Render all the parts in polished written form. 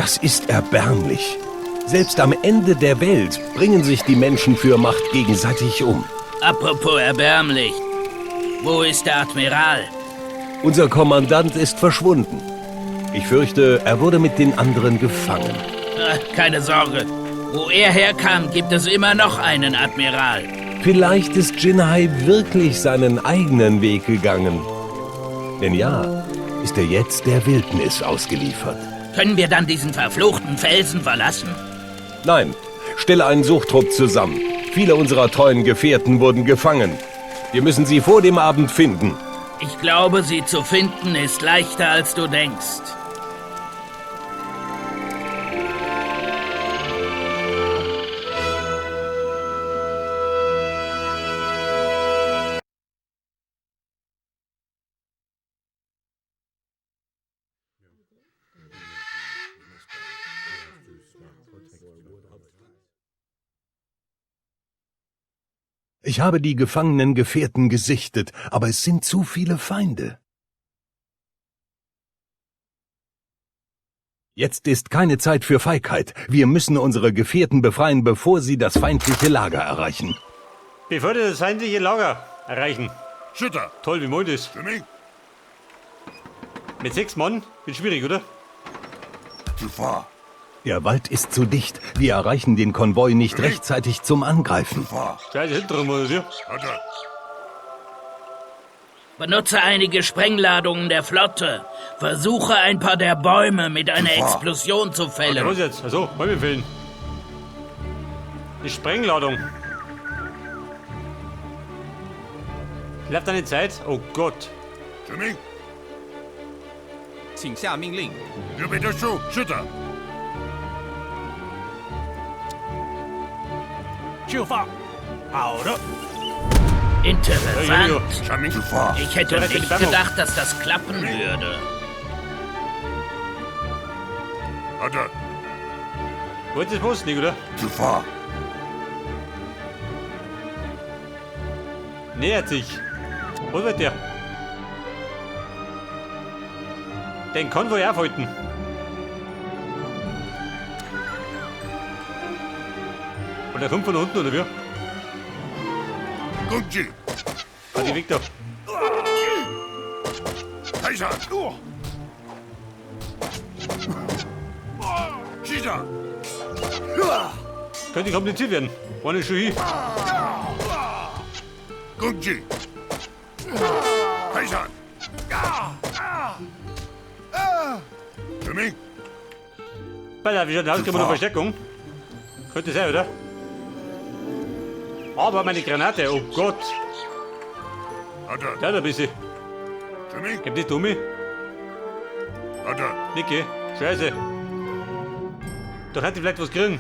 Das ist erbärmlich. Selbst am Ende der Welt bringen sich die Menschen für Macht gegenseitig um. Apropos erbärmlich. Wo ist der Admiral? Unser Kommandant ist verschwunden. Ich fürchte, er wurde mit den anderen gefangen. Keine Sorge. Wo er herkam, gibt es immer noch einen Admiral. Vielleicht ist Jinhai wirklich seinen eigenen Weg gegangen. Wenn ja, ist er jetzt der Wildnis ausgeliefert. Können wir dann diesen verfluchten Felsen verlassen? Nein, stelle einen Suchtrupp zusammen. Viele unserer treuen Gefährten wurden gefangen. Wir müssen sie vor dem Abend finden. Ich glaube, sie zu finden ist leichter, als du denkst. Ich habe die gefangenen Gefährten gesichtet, aber es sind zu viele Feinde. Jetzt ist keine Zeit für Feigheit. Wir müssen unsere Gefährten befreien, bevor sie das feindliche Lager erreichen. Bevor die das feindliche Lager erreichen. 是的， Toll, wie meint das? 指命， Mit 6 Mann wird schwierig, oder? 出发， Der Wald ist zu dicht. Wir erreichen den Konvoi nicht rechtzeitig zum Angreifen. 出发， Scheiße, hintenrum, oder wie? 好的， Benutze einige Sprengladungen der Flotte. Versuche ein paar der Bäume mit einer Explosion zu Ja, was fällen. jetzt? Also, Bäume fällen. Die Sprengladung. Läuft eine Zeit? Oh Gott. 指命， 请下命令。 预备结束，是的， 出发。好的， Interessant. 下命，出发， Ich hätte nicht gedacht, dass das klappen würde. 好的， Wollt ihr das posten, nicht, oder? 出发， Nähert sich. Wo wird der? Den Konvoi aufhalten. Und der kommt von unten, oder wie? 攻击， Ah, die weg da. 开山，是的， Könnte kompliziert werden. Ohne schon hin. 攻击，开山，指命， Pass auf, wie schaut denn aus? Kriegen wir noch Verstärkung? Könnte sein, oder? Aber meine Granate, oh Gott. 好的， Da, da bist du. 指命， Gib die Dummi. 好的， Niki, scheiße. Da könnte ich vielleicht was kriegen.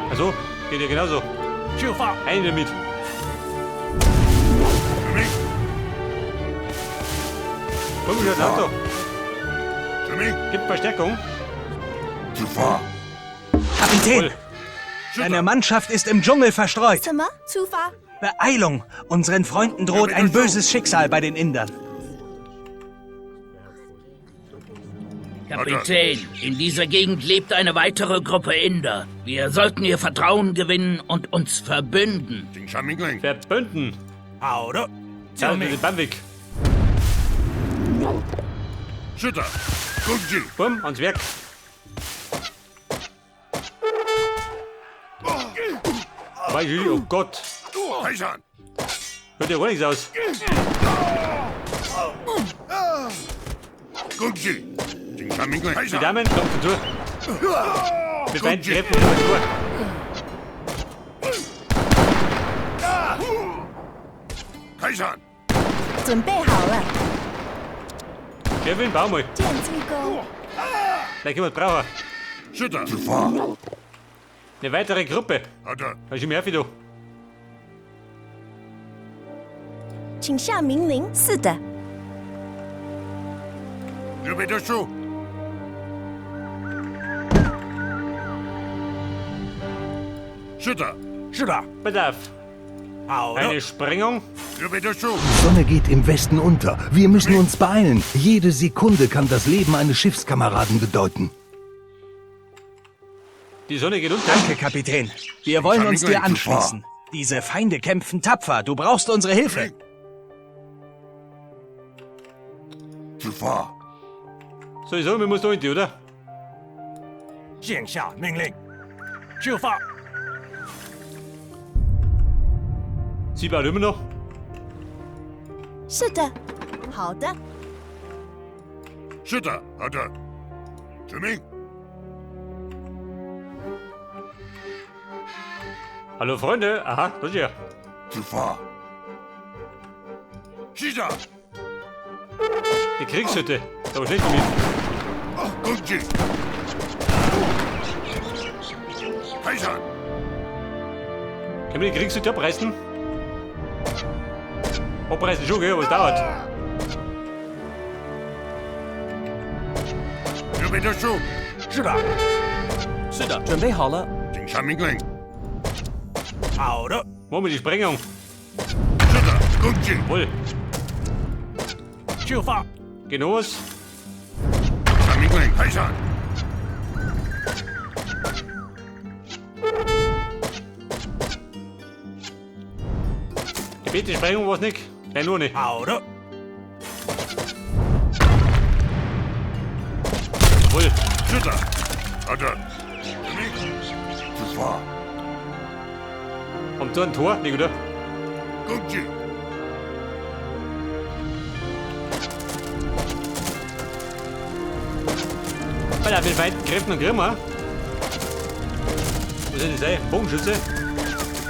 Also, geht ja genauso. 出发。 Ein damit. 指命， Komm, wie schaut denn aus da? 指命， Gibt Verstärkung. 出发， Kapitän, Voll. deine Mannschaft ist im Dschungel verstreut. 什么？出发？ Beeilung! Unseren Freunden droht ein böses Schicksal bei den Indern. Kapitän, in dieser Gegend lebt eine weitere Gruppe Inder. Wir sollten ihr Vertrauen gewinnen und uns verbünden. 请下命令， Verbünden. 好的， Ja, 遵 mit 命 dem。Bamweg. 是的，攻击， Bumm, ans Werk. Weiß ich, oh Gott. 开山， Hört ja gar nichts aus. 攻击，请下命令，开 Die 山， Damen, kommt dazu. Mit beiden Kräften über Tor. 开山， 准备好了， Kevin, bau mal. 建机构。 Vielleicht können wir es brauchen. 是的，出发， Eine weitere Gruppe. 好的， Da ist schon mehr da. 请下命令。是的， 预备结束，是的， 是的， Pass auf. 好的 Eine，Sprengung. 预备结束。 Die Sonne geht im Westen unter. Wir müssen uns beeilen. Jede Sekunde kann das Leben eines Schiffskameraden bedeuten. Die Sonne geht unter. Danke, Kapitän. Wir wollen uns dir anschließen. Diese Feinde kämpfen tapfer. Du brauchst unsere Hilfe. 出发。 Sowieso, wir müssen da hinten, oder? 请下命令，出发， Sie baut immer noch. 是的，好的，是的，好的。指命。 Hallo Freunde. Aha, das ist ja. 出发。是的， Die Kriegshütte. Da war schlecht mit. 攻击。开始。 Können wir die Kriegshütte abreißen? Abreißen schon, gell, aber es dauert. 预备结束。是的，是的，准备好了。请下命令。好的， Machen wir die Sprengung. 是的，攻击。 Jawohl. 出发， Geht noch was? 下命令，开始。 Die Sprengung war's nicht. Nein, nur nicht. 好的， Jawohl. 是的，好的。指命。出发。 Haben da ein Tor? Nicht, oder? 攻击。 Alter, mit weiten Kräften und Grimmer. Wo soll das sein? Bogenschütze?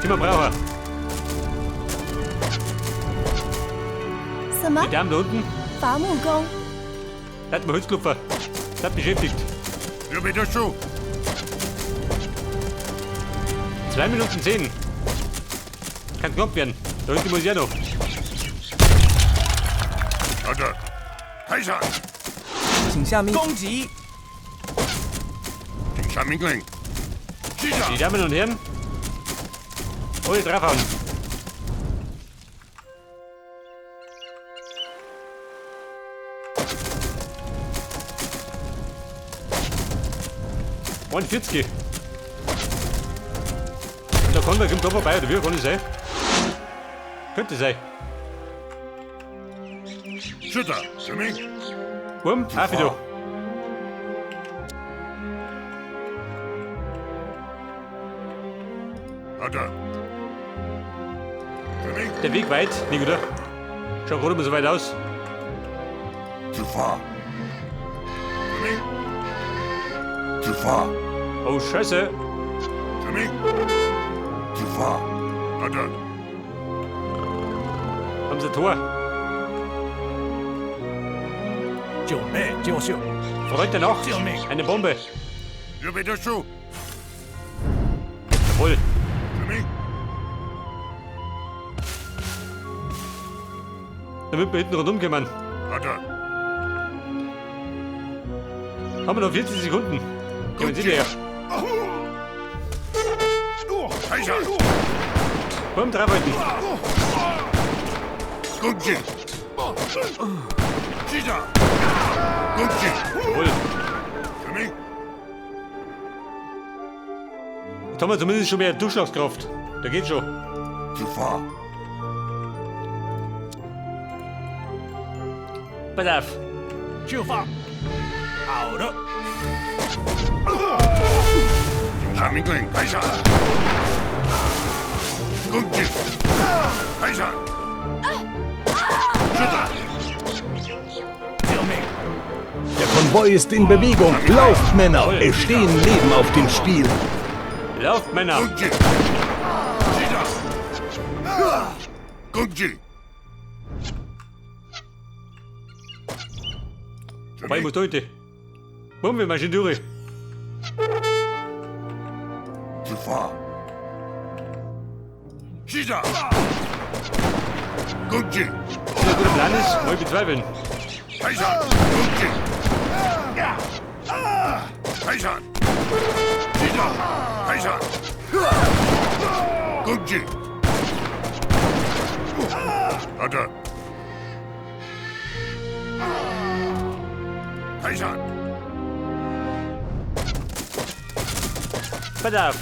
Immer brauchen. 什么 Die？Damen da unten, 伐木工， seid mal Holzklopfer. Seid beschäftigt. 预备结束。 2 Minuten 10. Kann knapp werden. Da hinten muss ich ja noch. 好的，开始。请下命。攻击，请下命令。是 Die 的， Damen und Herren, alle draufhauen. 41. Und der Konvoi kommt da vorbei, oder wie? Kann das sein? Könnte sein. 是的，指命。 Bumm, auf wieder. 好的。指命。 Der Weg weit, nicht, oder? Schaut gerade mal so weit aus. 出发。指命。出发。 Oh, Scheiße. 指命。出发。好的。 Haben sie ein Tor. 准备就绪， Freund der Nacht. 救命。 Eine Bombe. 预备结束。 Jawohl. 指命。 Damit wir hinten rundum kommen. 好的。 Haben wir noch 40 Sekunden. Kommen Sie her. 开始。 Komm, draufhalten. 攻击。是的。攻击。 Jawohl. 指命。 Jetzt haben wir zumindest schon mehr Durchschlagskraft. Da geht schon. 出发。 Pass auf. 出发，好的，请下命令，开始。攻击。开始。是的。救命！ Der Konvoi ist in Bewegung. Lauft, Männer! Es stehen Leben auf dem Spiel. Lauft, Männer. 攻击。是的。攻击。指 Wobei, ich 命 muss da hinten. Bumm, wir marschieren durch. 出发。是的。攻击。 Ob das ein guter Plan ist, wollte ich bezweifeln. 开始。攻击。开始。是的。开始。攻击。好的。开山。 Pass auf.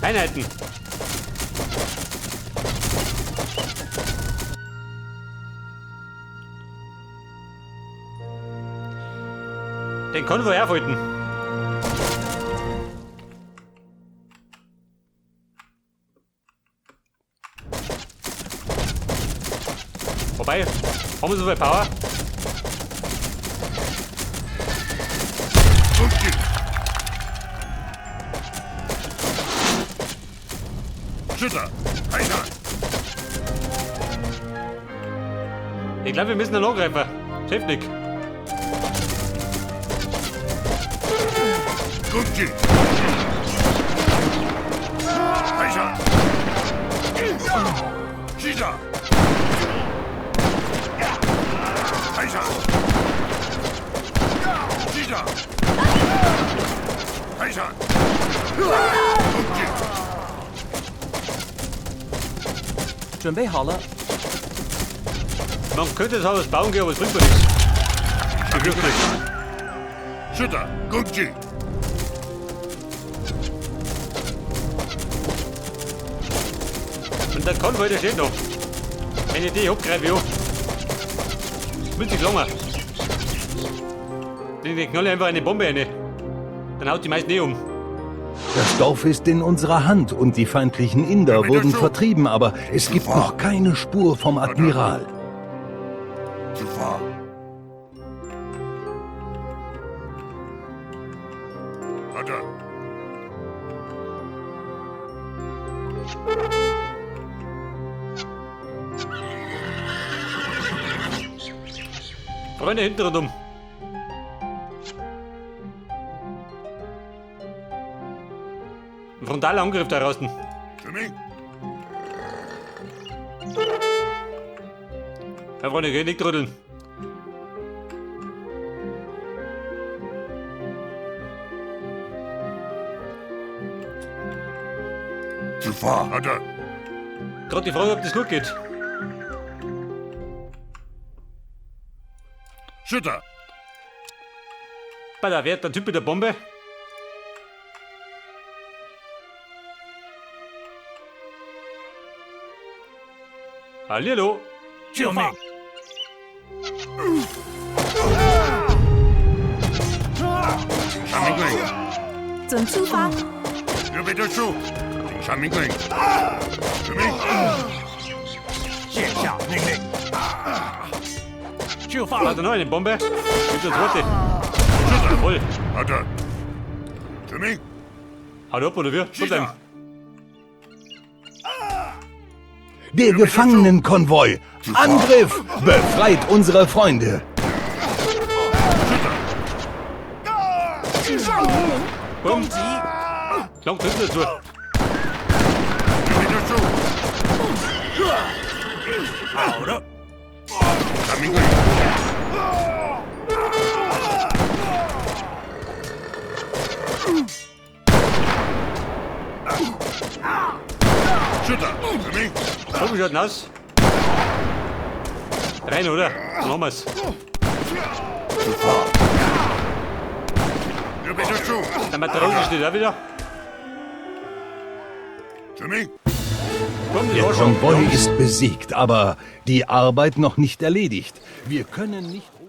Einheiten. Den Konvoi aufhalten. Wobei, haben wir so viel Power? 攻击。是的，开山。 Ich glaube, wir müssen einen angreifen. Chefnik. 攻击。开山。是的。开山。是的。开山。攻击。准备好了， Man könnte zwar was bauen gehen, aber es bringt mir nichts. Befürchte ich. 是的，攻击。 Und der Konvoi, der steht noch. Wenn ich die hab, greife ich an. Wird sich lange. Den knall ich einfach eine Bombe rein. Dann haut die meisten eh um. Das Dorf ist in unserer Hand und die feindlichen Inder wurden vertrieben, aber es gibt noch keine Spur vom Admiral. 出发。好的。 Freunde hinten rundum. Ein frontaler Angriff da draußen. 准备。 Ja, Freunde, geht nicht rütteln. 出发。好的。 Gerade die Frage, ob das gut geht. 是的。 Bei der wer der Typ mit der Bombe? Hallihallo. 救命！ 下命令。 准出发，预备结束。请下命令。准备。 现下命令。出发 Hat er noch eine Bombe? Gibt eine zweite. 是的。 Voll. 好的。准备。 Haut ab, oder wie? 是 So bleiben. 的。 Der Gefangenenkonvoi! Angriff! Befreit unsere Freunde! 请下命令， Bumm. Lang drücken dazu. 预备结束。 好的， 下命令。是的，准备。 So, wie schaut denn aus? Rein, oder? Dann haben wir's. 出发。预备结束。 Der Matrose steht auch wieder. 准备。 Komm, das Der war schon. Konvoi ist besiegt, aber die Arbeit noch nicht erledigt. Wir können nicht ohne